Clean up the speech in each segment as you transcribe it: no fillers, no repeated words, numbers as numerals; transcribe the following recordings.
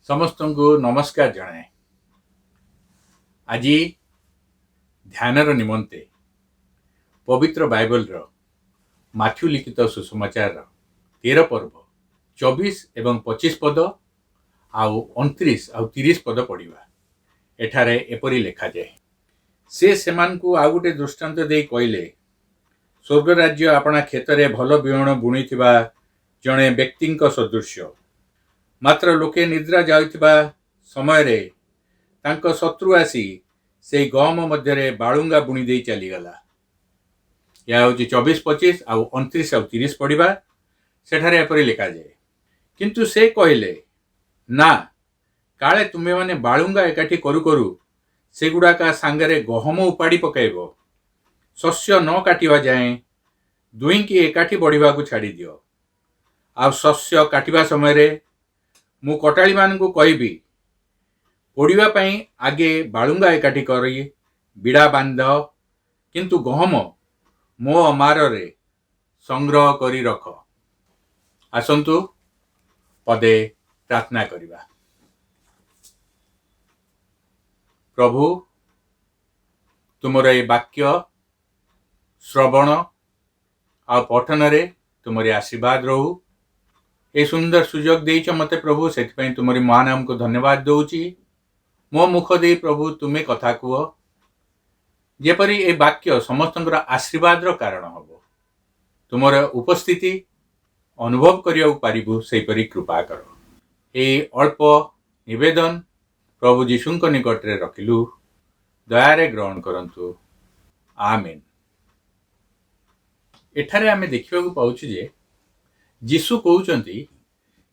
ସମସ୍ତଙ୍କୁ ନମସ୍କାର ଜଣାଏ। ଆଜି ଧ୍ୟାନର ନିମନ୍ତେ ପବିତ୍ର ବାଇବଲର ମାଥ୍ୟୁ ଲିଖିତ ସୁସମାଚାରର 13 ପର୍ବ 24 ଏବଂ 25 ପଦ ଆଉ 29 ଆଉ 30 ପଦ ପଢ଼ିବା। ଏଠାରେ ଏପରି ଲେଖାଯାଏ, ସେ ସେମାନଙ୍କୁ ଆଉ ଗୋଟେ ଦୃଷ୍ଟାନ୍ତ ଦେଇ କହିଲେ, ସ୍ୱର୍ଗ ରାଜ୍ୟ ଆପଣା କ୍ଷେତରେ ଭଲ ବିହନ ବୁଣିଥିବା ଜଣେ ବ୍ୟକ୍ତିଙ୍କ ସଦୃଶ୍ୟ। ମାତ୍ର ଲୋକେ ନିଦ୍ରା ଯାଉଥିବା ସମୟରେ ତାଙ୍କ ଶତ୍ରୁ ଆସି ସେଇ ଗହମ ମଧ୍ୟରେ ବାଳୁଙ୍ଗା ବୁଣି ଦେଇ ଚାଲିଗଲା। ଏହା ହେଉଛି 24, 25 ଆଉ 29 ଆଉ 30 ପଢ଼ିବା। ସେଠାରେ ଏପରି ଲେଖାଯାଏ, କିନ୍ତୁ ସେ କହିଲେ, ନା, କାଳେ ତୁମେମାନେ ବାଳୁଙ୍ଗା ଏକାଠି କରୁ କରୁ ସେଗୁଡ଼ାକ ସାଙ୍ଗରେ ଗହମ ଉପାଡ଼ି ପକାଇବ। ଶସ୍ୟ ନ କାଟିବା ଯାଏଁ ଦୁହିଁକି ଏକାଠି ବଢ଼ିବାକୁ ଛାଡ଼ିଦିଅ। ଆଉ ଶସ୍ୟ କାଟିବା ସମୟରେ ମୁଁ କଟାଳିମାନଙ୍କୁ କହିବି, ପୋଡ଼ିବା ପାଇଁ ଆଗେ ବାଳୁଙ୍ଗା ଏକାଠି କରି ବିଡ଼ା ବାନ୍ଧ, କିନ୍ତୁ ଗହମ ମୋ ଅମାରରେ ସଂଗ୍ରହ କରି ରଖ। ଆସନ୍ତୁ ପଦେ ପ୍ରାର୍ଥନା କରିବା। ପ୍ରଭୁ, ତୁମର ଏ ବାକ୍ୟ ଶ୍ରବଣ ଆଉ ପଠନରେ ତୁମରି ଆଶୀର୍ବାଦ ରହୁ। ଏ ସୁନ୍ଦର ସୁଯୋଗ ଦେଇଛ ମୋତେ ପ୍ରଭୁ, ସେଥିପାଇଁ ତୁମରି ମହାନାମକୁ ଧନ୍ୟବାଦ ଦଉଛି। ମୋ ମୁଖ ଦେଇ ପ୍ରଭୁ ତୁମେ କଥା କୁହ, ଯେପରି ଏ ବାକ୍ୟ ସମସ୍ତଙ୍କର ଆଶୀର୍ବାଦର କାରଣ ହେବ। ତୁମର ଉପସ୍ଥିତି ଅନୁଭବ କରିବାକୁ ପାରିବୁ, ସେହିପରି କୃପା କର। ଏଇ ଅଳ୍ପ ନିବେଦନ ପ୍ରଭୁ ଯୀଶୁଙ୍କ ନିକଟରେ ରଖିଲୁ, ଦୟାରେ ଗ୍ରହଣ କରନ୍ତୁ। ଆମେନ୍। ଏଠାରେ ଆମେ ଦେଖିବାକୁ ପାଉଛୁ ଯେ ଯୀଶୁ କହୁଛନ୍ତି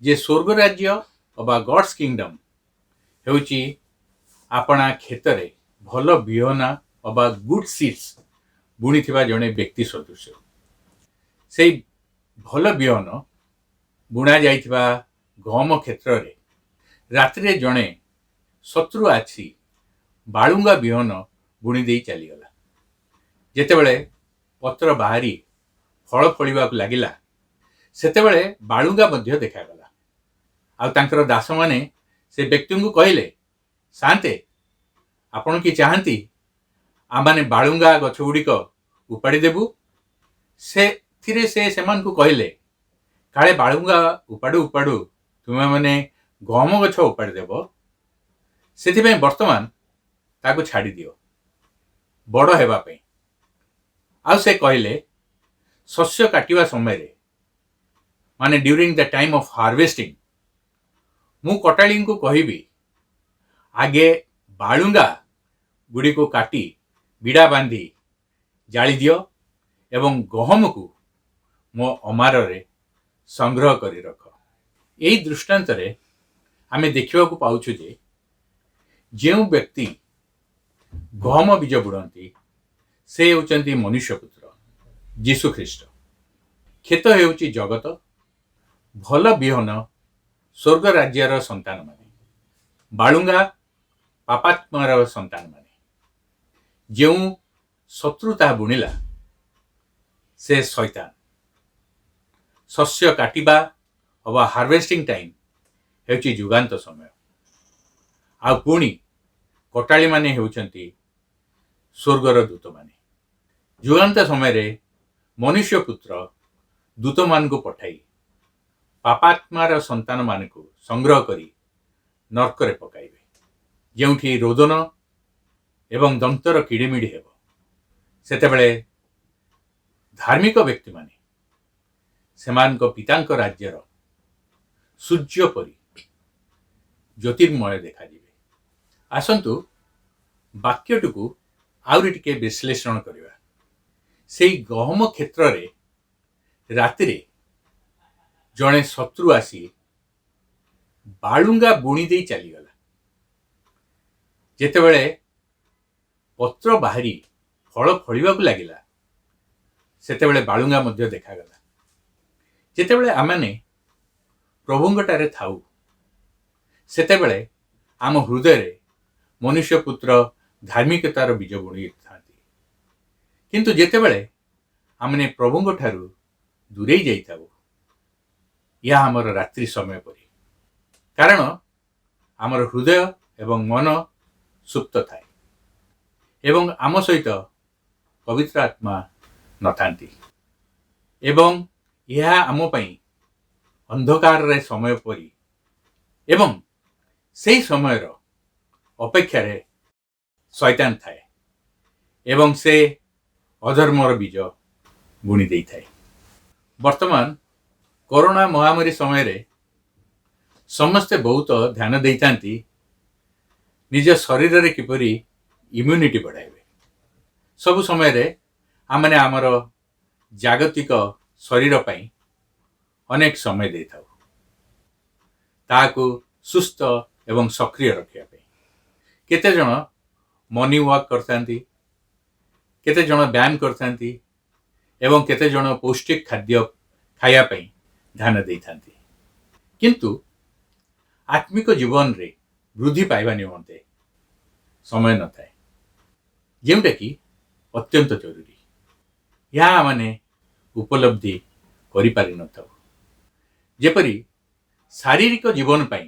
ଯେ ସ୍ୱର୍ଗ ରାଜ୍ୟ ଅବା ଗଡ୍ସ କିଙ୍ଗଡମ୍ ହେଉଛି ଆପଣା କ୍ଷେତରେ ଭଲ ବିହନ ଅବା ଗୁଡ୍ ସିଡ୍ସ ବୁଣିଥିବା ଜଣେ ବ୍ୟକ୍ତି ସଦୃଶ। ସେଇ ଭଲ ବିହନ ବୁଣା ଯାଇଥିବା ଗହମ କ୍ଷେତ୍ରରେ ରାତିରେ ଜଣେ ଶତ୍ରୁ ଆସି ବାଳୁଙ୍ଗା ବିହନ ବୁଣି ଦେଇ ଚାଲିଗଲା। ଯେତେବେଳେ ପତ୍ର ବାହାରି ଫଳ ଫଳିବାକୁ ଲାଗିଲା, ସେତେବେଳେ ବାଳୁଙ୍ଗା ମଧ୍ୟ ଦେଖାଗଲା। ଆଉ ତାଙ୍କର ଦାସମାନେ ସେ ବ୍ୟକ୍ତିଙ୍କୁ କହିଲେ, ସାନ୍ତେ, ଆପଣ କି ଚାହାନ୍ତି ଆମମାନେ ବାଳୁଙ୍ଗା ଗଛ ଗୁଡ଼ିକ ଉପାଡ଼ି ଦେବୁ? ସେଥିରେ ସେ ସେମାନଙ୍କୁ କହିଲେ, କାଳେ ବାଳୁଙ୍ଗା ଉପାଡ଼ୁ ଉପାଡ଼ୁ ତୁମେମାନେ ଗହମ ଗଛ ଉପାଡ଼ି ଦେବ, ସେଥିପାଇଁ ବର୍ତ୍ତମାନ ତାକୁ ଛାଡ଼ିଦିଅ ବଡ଼ ହେବା ପାଇଁ। ଆଉ ସେ କହିଲେ, ଶସ୍ୟ କାଟିବା ସମୟରେ, ମାନେ during the time of harvesting, ମୁଁ କଟାଳିଙ୍କୁ କହିବି, ଆଗେ ବାଳୁଙ୍ଗା ଗୁଡ଼ିକୁ କାଟି ବିଡ଼ା ବାନ୍ଧି ଜାଳି ଦିଅ ଏବଂ ଗହମକୁ ମୋ ଅମାରରେ ସଂଗ୍ରହ କରି ରଖ। ଏହି ଦୃଷ୍ଟାନ୍ତରେ ଆମେ ଦେଖିବାକୁ ପାଉଛୁ ଯେ ଯେଉଁ ବ୍ୟକ୍ତି ଗହମ ବୀଜ ବୁଣନ୍ତି, ସେ ହେଉଛନ୍ତି ମନୁଷ୍ୟପୁତ୍ର ଯୀଶୁଖ୍ରୀଷ୍ଟ। କ୍ଷେତ ହେଉଛି ଜଗତ, ଭଲ ବିହନ ସ୍ୱର୍ଗ ରାଜ୍ୟର ସନ୍ତାନମାନେ, ବାଳୁଙ୍ଗା ପାପାତ୍ମାର ସନ୍ତାନମାନେ। ଯେଉଁ ଶତ୍ରୁ ତାହା ବୁଣିଲା, ସେ ଶୈତାନ। ଶସ୍ୟ କାଟିବା ଅବା ହାର୍ଭେଷ୍ଟିଂ ଟାଇମ୍ ହେଉଛି ଯୁଗାନ୍ତ ସମୟ। ଆଉ ପୁଣି କଟାଳିମାନେ ହେଉଛନ୍ତି ସ୍ୱର୍ଗର ଦୂତମାନେ। ଯୁଗାନ୍ତ ସମୟରେ ମନୁଷ୍ୟପୁତ୍ର ଦୂତମାନଙ୍କୁ ପଠାଇ ପାପାତ୍ମାର ସନ୍ତାନମାନଙ୍କୁ ସଂଗ୍ରହ କରି ନର୍କରେ ପକାଇବେ, ଯେଉଁଠି ରୋଦନ ଏବଂ ଦନ୍ତର କିଡ଼ିମିଡ଼ି ହେବ। ସେତେବେଳେ ଧାର୍ମିକ ବ୍ୟକ୍ତିମାନେ ସେମାନଙ୍କ ପିତାଙ୍କ ରାଜ୍ୟର ସୂର୍ଯ୍ୟ ପରି ଜ୍ୟୋତିର୍ମୟ ଦେଖାଯିବେ। ଆସନ୍ତୁ ବାକ୍ୟଟିକୁ ଆହୁରି ଟିକେ ବିଶ୍ଳେଷଣ କରିବା। ସେଇ ଗହମ କ୍ଷେତ୍ରରେ ରାତିରେ ଜଣେ ଶତ୍ରୁ ଆସି ବାଳୁଙ୍ଗା ବୁଣି ଦେଇ ଚାଲିଗଲା। ଯେତେବେଳେ ପତ୍ର ବାହାରି ଫଳ ଫଳିବାକୁ ଲାଗିଲା, ସେତେବେଳେ ବାଳୁଙ୍ଗା ମଧ୍ୟ ଦେଖାଗଲା। ଯେତେବେଳେ ଆମେମାନେ ପ୍ରଭୁଙ୍କଠାରେ ଥାଉ, ସେତେବେଳେ ଆମ ହୃଦୟରେ ମନୁଷ୍ୟପୁତ୍ର ଧାର୍ମିକତାର ବୀଜ ବୁଣିଥାନ୍ତି। କିନ୍ତୁ ଯେତେବେଳେ ଆମେମାନେ ପ୍ରଭୁଙ୍କ ଠାରୁ ଦୂରେଇ ଯାଇଥାଉ, ଏହା ଆମର ରାତ୍ରି ସମୟ ପରି। କାରଣ ଆମର ହୃଦୟ ଏବଂ ମନ ସୁପ୍ତ ଥାଏ ଏବଂ ଆମ ସହିତ ପବିତ୍ର ଆତ୍ମା ନଥାନ୍ତି ଏବଂ ଏହା ଆମ ପାଇଁ ଅନ୍ଧକାରରେ ସମୟ ପରି ଏବଂ ସେହି ସମୟର ଅପେକ୍ଷାରେ ଶୈତାନ ଥାଏ ଏବଂ ସେ ଅଧର୍ମର ବୀଜ ବୁଣି ଦେଇଥାଏ। ବର୍ତ୍ତମାନ କରୋନା ମହାମାରୀ ସମୟରେ ସମସ୍ତେ ବହୁତ ଧ୍ୟାନ ଦେଇଥାନ୍ତି ନିଜ ଶରୀରରେ କିପରି ଇମ୍ୟୁନିଟି ବଢ଼ାଇବେ। ସବୁ ସମୟରେ ଆମେମାନେ ଆମର ଜାଗତିକ ଶରୀର ପାଇଁ ଅନେକ ସମୟ ଦେଇଥାଉ, ତାହାକୁ ସୁସ୍ଥ ଏବଂ ସକ୍ରିୟ ରଖିବା ପାଇଁ। କେତେଜଣ ମର୍ଣ୍ଣିଂ ୱାକ୍ କରିଥାନ୍ତି, କେତେଜଣ ବ୍ୟାୟାମ କରିଥାନ୍ତି ଏବଂ କେତେଜଣ ପୌଷ୍ଟିକ ଖାଦ୍ୟ ଖାଇବା ପାଇଁ ଧ୍ୟାନ ଦେଇଥାନ୍ତି। କିନ୍ତୁ ଆତ୍ମିକ ଜୀବନରେ ବୃଦ୍ଧି ପାଇବା ନିମନ୍ତେ ସମୟ ନଥାଏ, ଯେଉଁଟାକି ଅତ୍ୟନ୍ତ ଜରୁରୀ। ଏହା ଆମେମାନେ ଉପଲବ୍ଧି କରିପାରିନଥାଉ। ଯେପରି ଶାରୀରିକ ଜୀବନ ପାଇଁ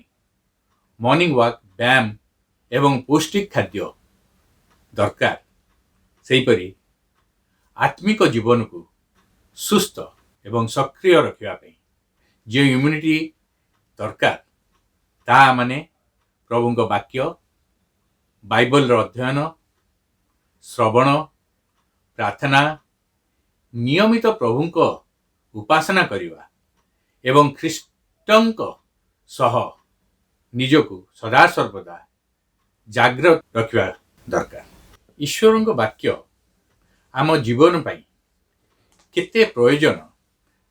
ମର୍ଣ୍ଣିଂ ୱାକ୍, ବ୍ୟାୟାମ ଏବଂ ପୌଷ୍ଟିକ ଖାଦ୍ୟ ଦରକାର, ସେହିପରି ଆତ୍ମିକ ଜୀବନକୁ ସୁସ୍ଥ ଏବଂ ସକ୍ରିୟ ରଖିବା ପାଇଁ ଯେଉଁ ଇମ୍ୟୁନିଟି ଦରକାର, ତାହା ମାନେ ପ୍ରଭୁଙ୍କ ବାକ୍ୟ, ବାଇବଲର ଅଧ୍ୟୟନ, ଶ୍ରବଣ, ପ୍ରାର୍ଥନା, ନିୟମିତ ପ୍ରଭୁଙ୍କ ଉପାସନା କରିବା ଏବଂ ଖ୍ରୀଷ୍ଟଙ୍କ ସହ ନିଜକୁ ସଦାସର୍ବଦା ଜାଗ୍ରତ ରଖିବା ଦରକାର। ଈଶ୍ୱରଙ୍କ ବାକ୍ୟ ଆମ ଜୀବନ ପାଇଁ କେତେ ପ୍ରୟୋଜନ,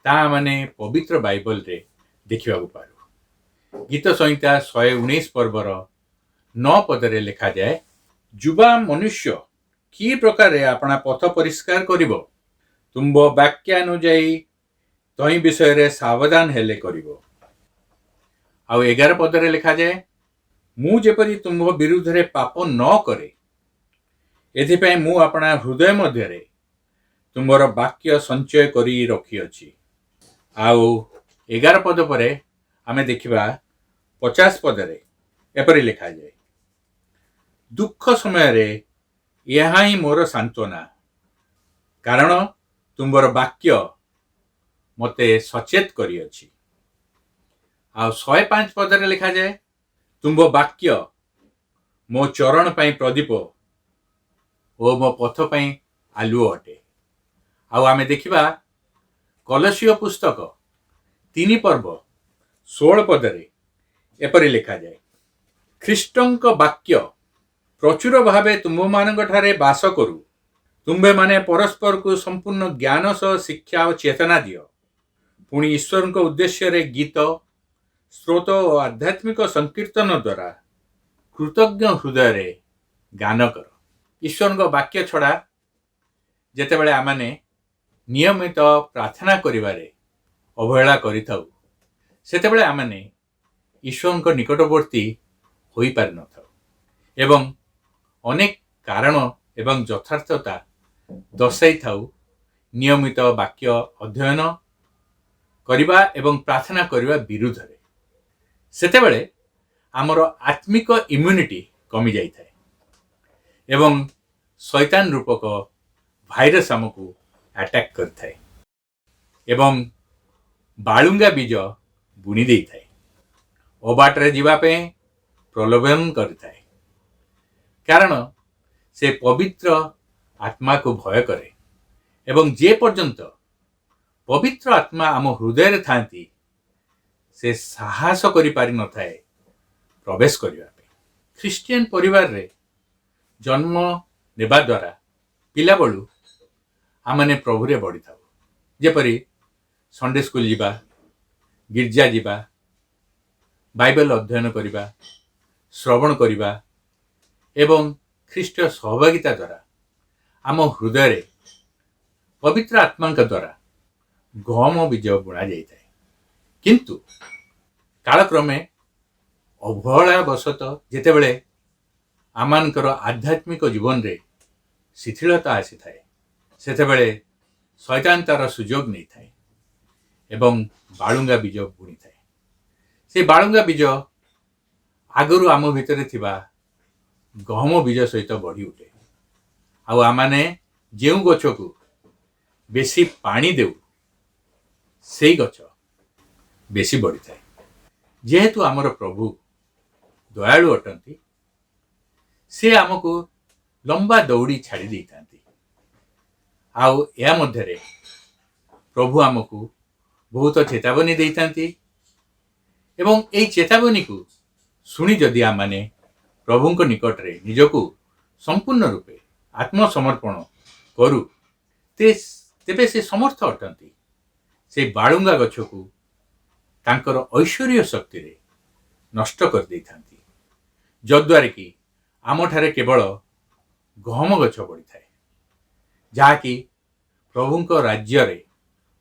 ତାହା ମାନେ ପବିତ୍ର ବାଇବଲରେ ଦେଖିବାକୁ ପାରୁ। ଗୀତ ସଂହିତା 119 ପର୍ବର 9 ପଦରେ ଲେଖାଯାଏ, "ଯୁବା ମନୁଷ୍ୟ କି ପ୍ରକାରେ ଆପଣା ପଥ ପରିଷ୍କାର କରିବ? ତୁମ୍ଭ ବାକ୍ୟାନୁଯାୟୀ ତହିଁ ବିଷୟରେ ସାବଧାନ ହେଲେ କରିବ।" ଆଉ 11 ପଦରେ ଲେଖାଯାଏ, "ମୁଁ ଯେପରି ତୁମ୍ଭ ବିରୁଦ୍ଧରେ ପାପ ନ କରେ, ଏଥିପାଇଁ ମୁଁ ଆପଣା ହୃଦୟ ମଧ୍ୟରେ ତୁମ୍ଭର ବାକ୍ୟ ସଞ୍ଚୟ କରି ରଖିଅଛି।" ଆଉ 11 ପଦ ପରେ ଆମେ ଦେଖିବା 50 ପଦରେ ଏପରି ଲେଖାଯାଏ, "ଦୁଃଖ ସମୟରେ ଏହା ହିଁ ମୋର ସାନ୍ତ୍ୱନା, କାରଣ ତୁମ୍ଭର ବାକ୍ୟ ମୋତେ ସଚେତ କରିଅଛି।" ଆଉ 105 ପଦରେ ଲେଖାଯାଏ, "ତୁମ୍ଭ ବାକ୍ୟ ମୋ ଚରଣ ପାଇଁ ପ୍ରଦୀପ ଓ ମୋ ପଥ ପାଇଁ ଆଲୁଅ ଅଟେ।" ଆଉ ଆମେ ଦେଖିବା କଲସୀୟ ପୁସ୍ତକ 3 ପର୍ବ 16 ପଦରେ ଏପରି ଲେଖାଯାଏ, "ଖ୍ରୀଷ୍ଟଙ୍କ ବାକ୍ୟ ପ୍ରଚୁର ଭାବେ ତୁମ୍ଭମାନଙ୍କ ଠାରେ ବାସ କରୁ। ତୁମ୍ଭେମାନେ ପରସ୍ପରକୁ ସମ୍ପୂର୍ଣ୍ଣ ଜ୍ଞାନ ସହ ଶିକ୍ଷା ଓ ଚେତନା ଦିଅ। ପୁଣି ଈଶ୍ୱରଙ୍କ ଉଦ୍ଦେଶ୍ୟରେ ଗୀତ, ସ୍ତୋତ୍ର ଓ ଆଧ୍ୟାତ୍ମିକ ସଂକୀର୍ତ୍ତନ ଦ୍ୱାରା କୃତଜ୍ଞ ହୃଦୟରେ ଗାନ କର।" ଈଶ୍ୱରଙ୍କ ବାକ୍ୟ ଛଡ଼ା ଯେତେବେଳେ ଆମମାନେ ନିୟମିତ ପ୍ରାର୍ଥନା କରିବାରେ ଅବହେଳା କରିଥାଉ, ସେତେବେଳେ ଆମମାନେ ଈଶ୍ୱରଙ୍କ ନିକଟବର୍ତ୍ତୀ ହୋଇପାରିନଥାଉ ଏବଂ ଅନେକ କାରଣ ଏବଂ ଯଥାର୍ଥତା ଦର୍ଶାଇଥାଉ ନିୟମିତ ବାକ୍ୟ ଅଧ୍ୟୟନ କରିବା ଏବଂ ପ୍ରାର୍ଥନା କରିବା ବିରୁଦ୍ଧରେ। ସେତେବେଳେ ଆମର ଆତ୍ମିକ ଇମ୍ୟୁନିଟି କମିଯାଇଥାଏ ଏବଂ ଶୈତାନ ରୂପକ ଭାଇରସ୍ ଆମକୁ ଆଟାକ୍ କରିଥାଏ ଏବଂ ବାଳୁଙ୍ଗା ବୀଜ ବୁଣି ଦେଇଥାଏ, ଅବାଟରେ ଯିବା ପାଇଁ ପ୍ରଲୋଭନ କରିଥାଏ। କାରଣ ସେ ପବିତ୍ର ଆତ୍ମାକୁ ଭୟ କରେ ଏବଂ ଯେ ପର୍ଯ୍ୟନ୍ତ ପବିତ୍ର ଆତ୍ମା ଆମ ହୃଦୟରେ ଥାନ୍ତି, ସେ ସାହସ କରିପାରିନଥାଏ ପ୍ରବେଶ କରିବା ପାଇଁ। ଖ୍ରୀଷ୍ଟିଆନ ପରିବାରରେ ଜନ୍ମ ନେବା ଦ୍ୱାରା ପିଲାବେଳୁ ଆମମାନେ ପ୍ରଭୁରେ ବଢ଼ିଥାଉ। ଯେପରି ସଣ୍ଡେ ସ୍କୁଲ ଯିବା, ଗିର୍ଜା ଯିବା, ବାଇବେଲ ଅଧ୍ୟୟନ କରିବା, ଶ୍ରବଣ କରିବା ଏବଂ ଖ୍ରୀଷ୍ଟ ସହଭାଗିତା ଦ୍ୱାରା ଆମ ହୃଦୟରେ ପବିତ୍ର ଆତ୍ମାଙ୍କ ଦ୍ୱାରା ଗହମ ବୀଜ ବୁଣା ଯାଇଥାଏ। କିନ୍ତୁ କାଳକ୍ରମେ ଅବହେଳା ବଶତଃ ଯେତେବେଳେ ଆମମାନଙ୍କର ଆଧ୍ୟାତ୍ମିକ ଜୀବନରେ ଶିଥିଳତା ଆସିଥାଏ, ସେତେବେଳେ ଶୈତାନ ତାର ସୁଯୋଗ ନେଇଥାଏ ଏବଂ ବାଳୁଙ୍ଗା ବୀଜ ବୁଣିଥାଏ। ସେ ବାଳୁଙ୍ଗା ବୀଜ ଆଗରୁ ଆମ ଭିତରେ ଥିବା ଗହମ ବୀଜ ସହିତ ବଢ଼ି ଉଠେ। ଆଉ ଆମମାନେ ଯେଉଁ ଗଛକୁ ବେଶୀ ପାଣି ଦେଉ, ସେଇ ଗଛ ବେଶୀ ବଢ଼ିଥାଏ। ଯେହେତୁ ଆମର ପ୍ରଭୁ ଦୟାଳୁ ଅଟନ୍ତି, ସେ ଆମକୁ ଲମ୍ବା ଦଉଡ଼ି ଛାଡ଼ି ଦେଇଥାନ୍ତି। ଆଉ ଏହା ମଧ୍ୟରେ ପ୍ରଭୁ ଆମକୁ ବହୁତ ଚେତାବନୀ ଦେଇଥାନ୍ତି ଏବଂ ଏହି ଚେତାବନୀକୁ ଶୁଣି ଯଦି ଆମମାନେ ପ୍ରଭୁଙ୍କ ନିକଟରେ ନିଜକୁ ସମ୍ପୂର୍ଣ୍ଣ ରୂପେ ଆତ୍ମସମର୍ପଣ କରୁ, ତେବେ ସେ ସମର୍ଥ ଅଟନ୍ତି ସେ ବାଳୁଙ୍ଗା ଗଛକୁ ତାଙ୍କର ଐଶ୍ୱରୀୟ ଶକ୍ତିରେ ନଷ୍ଟ କରିଦେଇଥାନ୍ତି, ଯଦ୍ୱାରା କି ଆମଠାରେ କେବଳ ଗହମ ଗଛ ବଢ଼ିଥାଏ, ଯାହାକି ପ୍ରଭୁଙ୍କ ରାଜ୍ୟରେ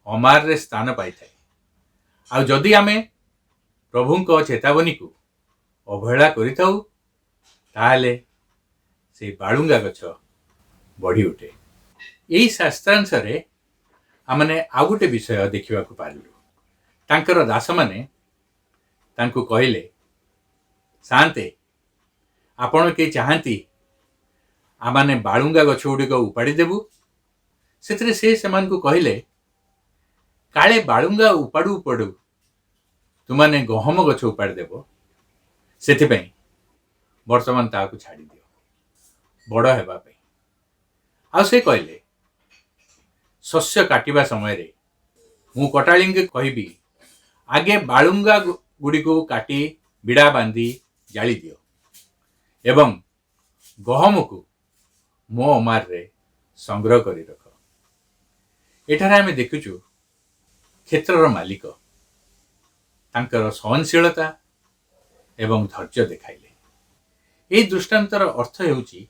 ଅମାରରେ ସ୍ଥାନ ପାଇଥାଏ। ଆଉ ଯଦି ଆମେ ପ୍ରଭୁଙ୍କ ଚେତାବନୀକୁ ଅବହେଳା କରିଥାଉ, ତାହେଲେ ସେଇ ବାଳୁଙ୍ଗା ଗଛ ବଢ଼ି ଉଠେ। ଏହି ଶାସ୍ତ୍ରାଂଶରେ ଆମମାନେ ଆଉ ଗୋଟେ ବିଷୟ ଦେଖିବାକୁ ପାରିଲୁ। ତାଙ୍କର ଦାସମାନେ ତାଙ୍କୁ କହିଲେ, "ସାନ୍ତେ, ଆପଣ କି ଚାହାନ୍ତି ଆମମାନେ ବାଳୁଙ୍ଗା ଗଛ ଗୁଡ଼ିକ ଉପାଡ଼ି ଦେବୁ?" ସେଥିରେ ସେ ସେମାନଙ୍କୁ କହିଲେ, "କାଳେ ବାଳୁଙ୍ଗା ଉପାଡୁ ଉପାଡୁ ତୁମାନେ ଗହମ ଗଛ ଉପାଡ଼ି ଦେବ। ସେଥିପାଇଁ ବର୍ତ୍ତମାନ ତାହାକୁ ଛାଡ଼ିଦିଅ ବଡ଼ ହେବା ପାଇଁ।" ଆଉ ସେ କହିଲେ, "ଶସ୍ୟ କାଟିବା ସମୟରେ ମୁଁ କଟାଳିଙ୍କୁ କହିବି, ଆଗେ ବାଳୁଙ୍ଗା ଗୁଡ଼ିକୁ କାଟି ବିଡ଼ା ବାନ୍ଧି ଜାଳି ଦିଅ ଏବଂ ଗହମକୁ ମୋ ଅମାରରେ ସଂଗ୍ରହ କରି ରଖ।" ଏଠାରେ ଆମେ ଦେଖୁଛୁ, କ୍ଷେତ୍ରର ମାଲିକ ତାଙ୍କର ସହନଶୀଳତା ଏବଂ ଧୈର୍ଯ୍ୟ ଦେଖାଇଲେ। ଏହି ଦୃଷ୍ଟାନ୍ତର ଅର୍ଥ ହେଉଛି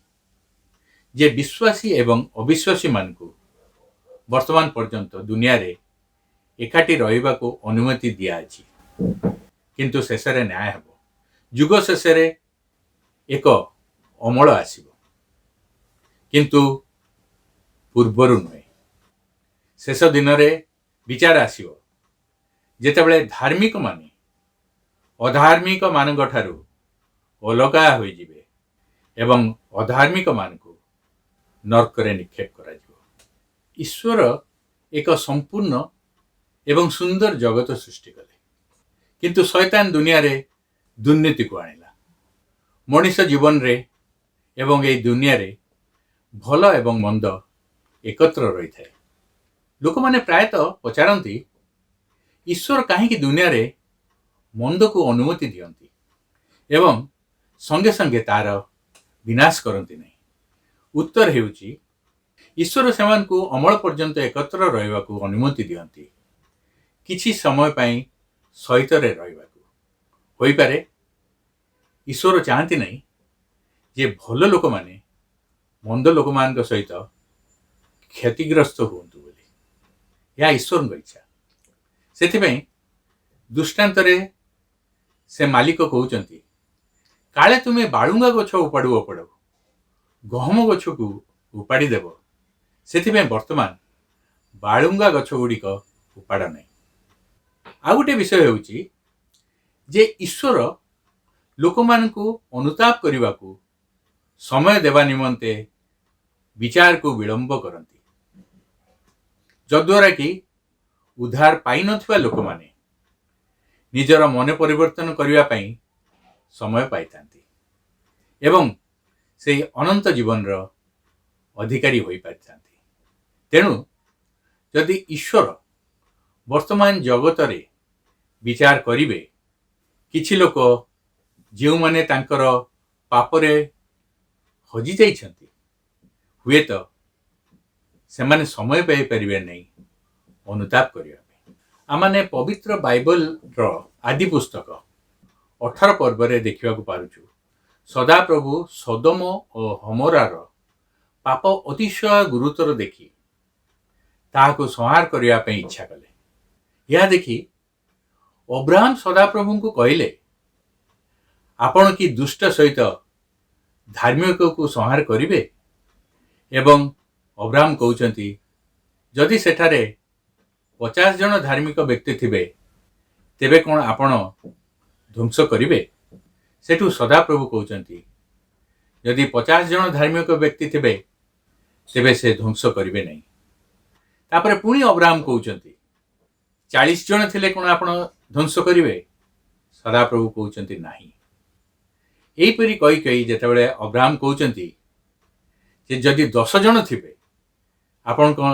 ଯେ ବିଶ୍ୱାସୀ ଏବଂ ଅବିଶ୍ୱାସୀମାନଙ୍କୁ ବର୍ତ୍ତମାନ ପର୍ଯ୍ୟନ୍ତ ଦୁନିଆରେ ଏକାଠି ରହିବାକୁ ଅନୁମତି ଦିଆଅଛି, କିନ୍ତୁ ଶେଷରେ ନ୍ୟାୟ ହେବ। ଯୁଗ ଶେଷରେ ଏକ ଅମଳ ଆସିବ, କିନ୍ତୁ ପୂର୍ବରୁ ନୁହେଁ। ଶେଷ ଦିନରେ ବିଚାର ଆସିବ, ଯେତେବେଳେ ଧାର୍ମିକମାନେ ଅଧାର୍ମିକମାନଙ୍କ ଠାରୁ ଅଲଗା ହୋଇଯିବେ ଏବଂ ଅଧାର୍ମିକମାନଙ୍କୁ ନର୍କରେ ନିକ୍ଷେପ କରାଯିବ। ଈଶ୍ୱର ଏକ ସମ୍ପୂର୍ଣ୍ଣ ଏବଂ ସୁନ୍ଦର ଜଗତ ସୃଷ୍ଟି କଲେ, କିନ୍ତୁ ଶୟତାନ ଦୁନିଆରେ ଦୁର୍ନୀତିକୁ ଆଣିଲା। ମଣିଷ ଜୀବନରେ ଏବଂ ଏହି ଦୁନିଆରେ ଭଲ ଏବଂ ମନ୍ଦ ଏକତ୍ର ରହିଥାଏ। ଲୋକମାନେ ପ୍ରାୟତଃ ପଚାରନ୍ତି, ଈଶ୍ୱର କାହିଁକି ଦୁନିଆରେ ମନ୍ଦକୁ ଅନୁମତି ଦିଅନ୍ତି ଏବଂ ସଙ୍ଗେ ସଙ୍ଗେ ତାର ବିନାଶ କରନ୍ତି ନାହିଁ? ଉତ୍ତର ହେଉଛି, ଈଶ୍ୱର ସେମାନଙ୍କୁ ଅମଳ ପର୍ଯ୍ୟନ୍ତ ଏକତ୍ର ରହିବାକୁ ଅନୁମତି ଦିଅନ୍ତି, କିଛି ସମୟ ପାଇଁ ସହିତରେ ରହିବାକୁ। ହୋଇପାରେ ଈଶ୍ୱର ଚାହାନ୍ତି ନାହିଁ ଯେ ଭଲ ଲୋକମାନେ ମନ୍ଦ ଲୋକମାନଙ୍କ ସହିତ କ୍ଷତିଗ୍ରସ୍ତ ହୁଅନ୍ତୁ ବୋଲି। ଏହା ଈଶ୍ୱରଙ୍କ ଇଚ୍ଛା। ସେଥିପାଇଁ ଦୃଷ୍ଟାନ୍ତରେ ସେ ମାଲିକ କହୁଛନ୍ତି, "କାଳେ ତୁମେ ବାଳୁଙ୍ଗା ଗଛ ଉପାଡୁ ଉପାଡୁ ଗହମ ଗଛକୁ ଉପାଡ଼ି ଦେବ। ସେଥିପାଇଁ ବର୍ତ୍ତମାନ ବାଳୁଙ୍ଗା ଗଛ ଗୁଡ଼ିକ ଉପାଡ଼ ନାହିଁ।" ଆଉ ଗୋଟେ ବିଷୟ ହେଉଛି ଯେ ଈଶ୍ୱର ଲୋକମାନଙ୍କୁ ଅନୁତାପ କରିବାକୁ ସମୟ ଦେବା ନିମନ୍ତେ ବିଚାରକୁ ବିଳମ୍ବ କରନ୍ତି, ଯଦ୍ୱାରା କି ଉଦ୍ଧାର ପାଇନଥିବା ଲୋକମାନେ ନିଜର ମନ ପରିବର୍ତ୍ତନ କରିବା ପାଇଁ ସମୟ ପାଇଥାନ୍ତି ଏବଂ ସେହି ଅନନ୍ତ ଜୀବନର ଅଧିକାରୀ ହୋଇପାରିଥାନ୍ତି। ତେଣୁ ଯଦି ଈଶ୍ୱର ବର୍ତ୍ତମାନ ଜଗତରେ ବିଚାର କରିବେ, କିଛି ଲୋକ ଯେଉଁମାନେ ତାଙ୍କର ପାପରେ ହଜିଯାଇଛନ୍ତି, ହୁଏତ ସେମାନେ ସମୟ ପାଇପାରିବେ ନାହିଁ ଅନୁତାପ କରିବା ପାଇଁ। ଆମମାନେ ପବିତ୍ର ବାଇବଲର ଆଦି ପୁସ୍ତକ 18 ପର୍ବରେ ଦେଖିବାକୁ ପାରୁଛୁ, ସଦାପ୍ରଭୁ ସଦୋମ ଓ ଗମୋରାର ପାପ ଅତିଶୟ ଗୁରୁତର ଦେଖି ତାହାକୁ ସଂହାର କରିବା ପାଇଁ ଇଚ୍ଛା କଲେ। ଏହା ଦେଖି ଅବ୍ରାହମ ସଦାପ୍ରଭୁଙ୍କୁ କହିଲେ, "ଆପଣ କି ଦୁଷ୍ଟ ସହିତ ଧାର୍ମିକକୁ ସଂହାର କରିବେ?" ଏବଂ ଅବ୍ରାହମ କହୁଛନ୍ତି, "ଯଦି ସେଠାରେ 50 ଜଣ ଧାର୍ମିକ ବ୍ୟକ୍ତି ଥିବେ, ତେବେ କ'ଣ ଆପଣ ଧ୍ୱଂସ କରିବେ?" ସେଠୁ ସଦାପ୍ରଭୁ କହୁଛନ୍ତି, ଯଦି 50 ଜଣ ଧାର୍ମିକ ବ୍ୟକ୍ତି ଥିବେ ତେବେ ସେ ଧ୍ୱଂସ କରିବେ ନାହିଁ। ତାପରେ ପୁଣି ଅବ୍ରାହମ କହୁଛନ୍ତି, 40 ଜଣ ଥିଲେ କ'ଣ ଆପଣ ଧ୍ୱଂସ କରିବେ? ସଦାପ୍ରଭୁ କହୁଛନ୍ତି ନାହିଁ। ଏହିପରି କହି କହି ଯେତେବେଳେ ଅବ୍ରାହମ କହୁଛନ୍ତି ଯେ ଯଦି 10 ଜଣ ଥିବେ ଆପଣ କ'ଣ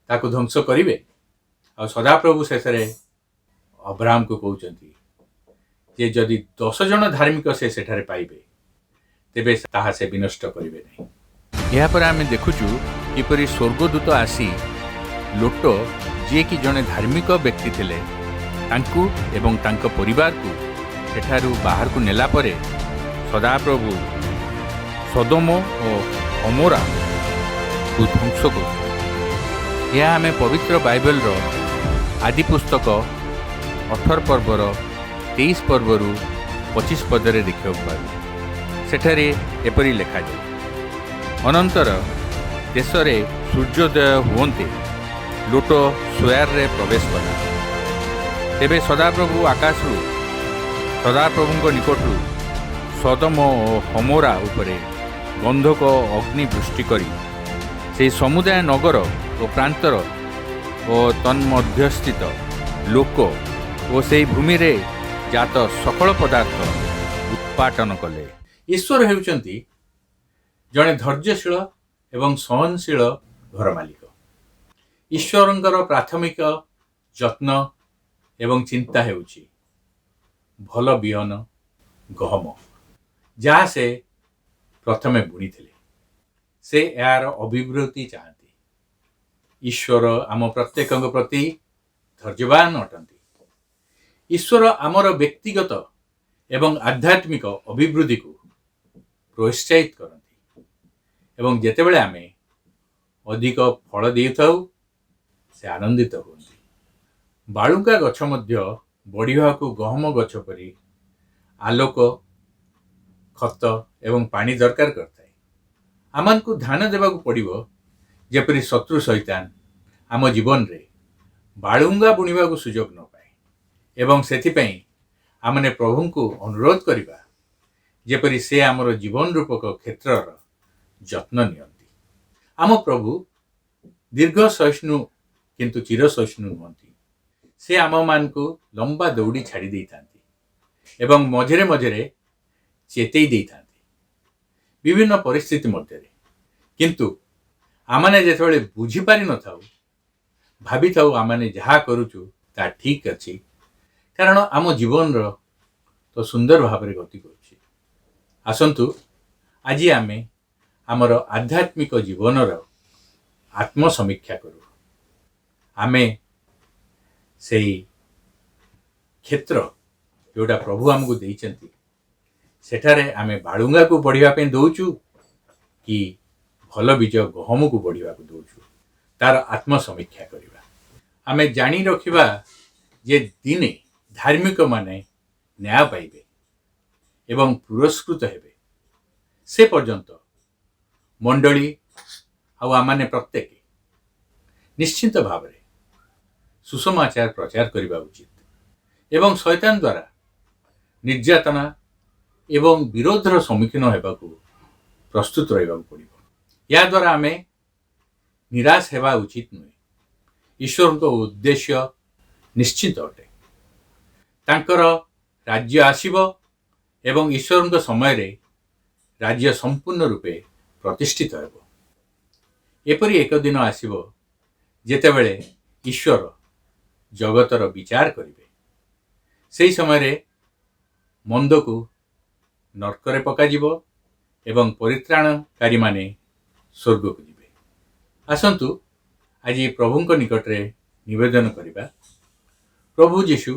ତାକୁ ଧ୍ୱଂସ କରିବେ? ଆଉ ସଦାପ୍ରଭୁ ଶେଷରେ ଅବ୍ରାହମକୁ କହୁଛନ୍ତି ଯେ ଯଦି 10 ଜଣ ଧାର୍ମିକ ସେ ସେଠାରେ ପାଇବେ ତେବେ ତାହା ସେ ବିନଷ୍ଟ କରିବେ ନାହିଁ। ଏହାପରେ ଆମେ ଦେଖୁଛୁ କିପରି ସ୍ୱର୍ଗଦୂତ ଆସି ଲୋଟ, ଯିଏକି ଜଣେ ଧାର୍ମିକ ବ୍ୟକ୍ତି ଥିଲେ, ତାଙ୍କୁ ଏବଂ ତାଙ୍କ ପରିବାରକୁ ସେଠାରୁ ବାହାରକୁ ନେଲା ପରେ ସଦାପ୍ରଭୁ ସଦୋମ ଓ ଗମୋରାକୁ ଧ୍ୱଂସ କରୁଛନ୍ତି। ଏହା ଆମେ ପବିତ୍ର ବାଇବେଲର ଆଦି ପୁସ୍ତକ 18 ପର୍ବର 23 ପର୍ବରୁ 25 ପଦରେ ଦେଖିବାକୁ ପାଇବୁ। ସେଠାରେ ଏପରି ଲେଖାଯାଏ, ଅନନ୍ତର ଦେଶରେ ସୂର୍ଯ୍ୟୋଦୟ ହୁଅନ୍ତେ ଲୋଟ ସୋୟାରରେ ପ୍ରବେଶ କଲା। ତେବେ ସଦାପ୍ରଭୁ ଆକାଶରୁ ସଦାପ୍ରଭୁଙ୍କ ନିକଟରୁ ସଦୋମ ଓ ଗମୋରା ଉପରେ ଗନ୍ଧକ ଅଗ୍ନି ବୃଷ୍ଟି କରି ସେହି ସମୁଦାୟ ନଗର ଓ ପ୍ରାନ୍ତର ଓ ତନ୍ମଧ୍ୟସ୍ଥିତ ଲୋକ ଓ ସେହି ଭୂମିରେ ଜାତ ସକଳ ପଦାର୍ଥ ଉତ୍ପାଟନ କଲେ। ଈଶ୍ୱର ହେଉଛନ୍ତି ଜଣେ ଧୈର୍ଯ୍ୟଶୀଳ ଏବଂ ସହନଶୀଳ ଘର ମାଲିକ। ଈଶ୍ୱରଙ୍କର ପ୍ରାଥମିକ ଯତ୍ନ ଏବଂ ଚିନ୍ତା ହେଉଛି ଭଲ ବିହନ ଗହମ, ଯାହା ସେ ପ୍ରଥମେ ବୁଣିଥିଲେ। ସେ ଏହାର ଅଭିବୃଦ୍ଧି ଚାହାନ୍ତି। ଈଶ୍ୱର ଆମ ପ୍ରତ୍ୟେକଙ୍କ ପ୍ରତି ଧୈର୍ଯ୍ୟବାନ ଅଟନ୍ତି। ଈଶ୍ୱର ଆମର ବ୍ୟକ୍ତିଗତ ଏବଂ ଆଧ୍ୟାତ୍ମିକ ଅଭିବୃଦ୍ଧିକୁ ପ୍ରୋତ୍ସାହିତ କରନ୍ତି ଏବଂ ଯେତେବେଳେ ଆମେ ଅଧିକ ଫଳ ଦେଇଥାଉ ସେ ଆନନ୍ଦିତ ହୁଅନ୍ତି। ବାଳୁଙ୍ଗା ଗଛ ମଧ୍ୟ ବଢ଼ିବାକୁ ଗହମ ଗଛ ପରି ଆଲୋକ, ଖତ ଏବଂ ପାଣି ଦରକାର କରିଥାଏ। ଆମମାନଙ୍କୁ ଧ୍ୟାନ ଦେବାକୁ ପଡ଼ିବ ଯେପରି ଶତ୍ରୁ ଶୈତାନ ଆମ ଜୀବନରେ ବାଳୁଙ୍ଗା ବୁଣିବାକୁ ସୁଯୋଗ ନ ପାଏ ଏବଂ ସେଥିପାଇଁ ଆମମାନେ ପ୍ରଭୁଙ୍କୁ ଅନୁରୋଧ କରିବା ଯେପରି ସେ ଆମର ଜୀବନ ରୂପକ କ୍ଷେତ୍ରର ଯତ୍ନ ନିଅନ୍ତି। ଆମ ପ୍ରଭୁ ଦୀର୍ଘ ସହିଷ୍ଣୁ କିନ୍ତୁ ଚିର ସହିଷ୍ଣୁ ନୁହନ୍ତି। ସେ ଆମମାନଙ୍କୁ ଲମ୍ବା ଦଉଡ଼ି ଛାଡ଼ି ଦେଇଥାନ୍ତି ଏବଂ ମଝିରେ ମଝିରେ ଚେତେଇ ଦେଇଥାନ୍ତି ବିଭିନ୍ନ ପରିସ୍ଥିତି ମଧ୍ୟରେ। କିନ୍ତୁ ଆମମାନେ ଯେତେବେଳେ ବୁଝିପାରିନଥାଉ, ଭାବିଥାଉ ଆମମାନେ ଯାହା କରୁଛୁ ତାହା ଠିକ୍ ଅଛି, କାରଣ ଆମ ଜୀବନର ତ ସୁନ୍ଦର ଭାବରେ ଗତି କରୁଛି। ଆସନ୍ତୁ ଆଜି ଆମେ ଆମର ଆଧ୍ୟାତ୍ମିକ ଜୀବନର ଆତ୍ମସମୀକ୍ଷା କରୁ। ଆମେ ସେଇ କ୍ଷେତ୍ର ଯେଉଁଟା ପ୍ରଭୁ ଆମକୁ ଦେଇଛନ୍ତି ସେଠାରେ ଆମେ ବାଳୁଙ୍ଗାକୁ ବଢ଼ିବା ପାଇଁ ଦେଉଛୁ କି ଭଲ ବୀଜ ଗହମକୁ ବଢ଼ିବାକୁ ଦେଉଛୁ, ତାର ଆତ୍ମସମୀକ୍ଷା କରିବା। ଆମେ ଜାଣି ରଖିବା ଯେ ଦିନେ ଧାର୍ମିକମାନେ ନ୍ୟାୟ ପାଇବେ ଏବଂ ପୁରସ୍କୃତ ହେବେ। ସେ ପର୍ଯ୍ୟନ୍ତ ମଣ୍ଡଳୀ ଆଉ ଆମମାନେ ପ୍ରତ୍ୟେକ ନିଶ୍ଚିତ ଭାବରେ ସୁସମାଚାର ପ୍ରଚାର କରିବା ଉଚିତ ଏବଂ ଶୈତାନ ଦ୍ୱାରା ନିର୍ଯାତନା ଏବଂ ବିରୋଧର ସମ୍ମୁଖୀନ ହେବାକୁ ପ୍ରସ୍ତୁତ ରହିବାକୁ ପଡ଼ିବ। ଏହାଦ୍ୱାରା ଆମେ ନିରାଶ ହେବା ଉଚିତ ନୁହେଁ। ଈଶ୍ୱରଙ୍କ ଉଦ୍ଦେଶ୍ୟ ନିଶ୍ଚିତ ଅଟେ। ତାଙ୍କର ରାଜ୍ୟ ଆସିବ ଏବଂ ଈଶ୍ୱରଙ୍କ ସମୟରେ ରାଜ୍ୟ ସମ୍ପୂର୍ଣ୍ଣ ରୂପେ ପ୍ରତିଷ୍ଠିତ ହେବ। ଏପରି ଏକ ଦିନ ଆସିବ ଯେତେବେଳେ ଈଶ୍ୱର ଜଗତର ବିଚାର କରିବେ। ସେହି ସମୟରେ ମନ୍ଦକୁ ନର୍କରେ ପକାଯିବ ଏବଂ ପରିତ୍ରାଣକାରୀମାନେ ସ୍ୱର୍ଗକୁ ଯିବେ। ଆସନ୍ତୁ ଆଜି ପ୍ରଭୁଙ୍କ ନିକଟରେ ନିବେଦନ କରିବା, ପ୍ରଭୁ ଯୀଶୁ,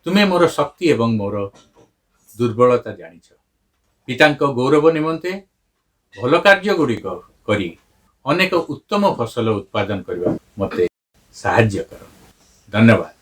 ତୁମେ ମୋର ଶକ୍ତି ଏବଂ ମୋର ଦୁର୍ବଳତା ଜାଣିଛ। ପିତାଙ୍କ ଗୌରବ ନିମନ୍ତେ ଭଲ କାର୍ଯ୍ୟଗୁଡ଼ିକ କରି ଅନେକ ଉତ୍ତମ ଫସଲ ଉତ୍ପାଦନ କରିବା ମୋତେ ସାହାଯ୍ୟ କର। ଧନ୍ୟବାଦ।